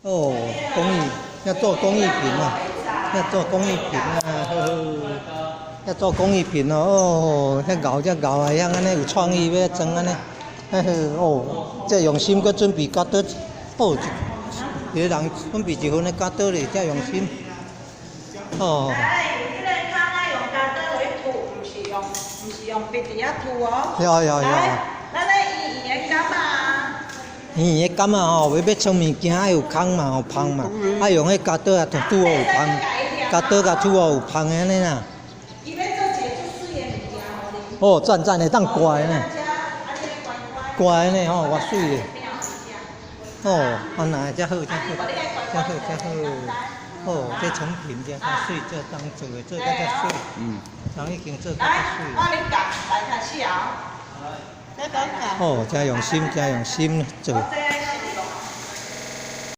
哦，工藝要做工藝品啊，要做工藝品啊，呵呵，要做工藝品哦，哦，遮𠢕遮𠢕啊，曉按呢有創意欲裝按呢，呵呵，哦，這用心閣準備剪刀，哦，一個人準備一份的剪刀咧，遮用心，哦。來，這个空愛用剪刀來塗，毋是用筆佇遐塗哦。有有有。來，咱咧圓圓的柑仔。圓圓的柑仔吼，欲裝物件愛有空嘛，有芳嘛，愛用彼剪刀啊，拄拄好有芳，剪刀共拄好有芳的按呢啦。伊欲做一个足媠的物件予恁。哦，讚讚，會當掛的呢。掛的呢吼，偌媠的。哦，按呢遮好，遮好，遮好，遮好。哦，這成品遮較媠，這當做的做甲遮媠。人已經做甲遮媠。我恁教，來開始啊。哦，真用心，真用心做。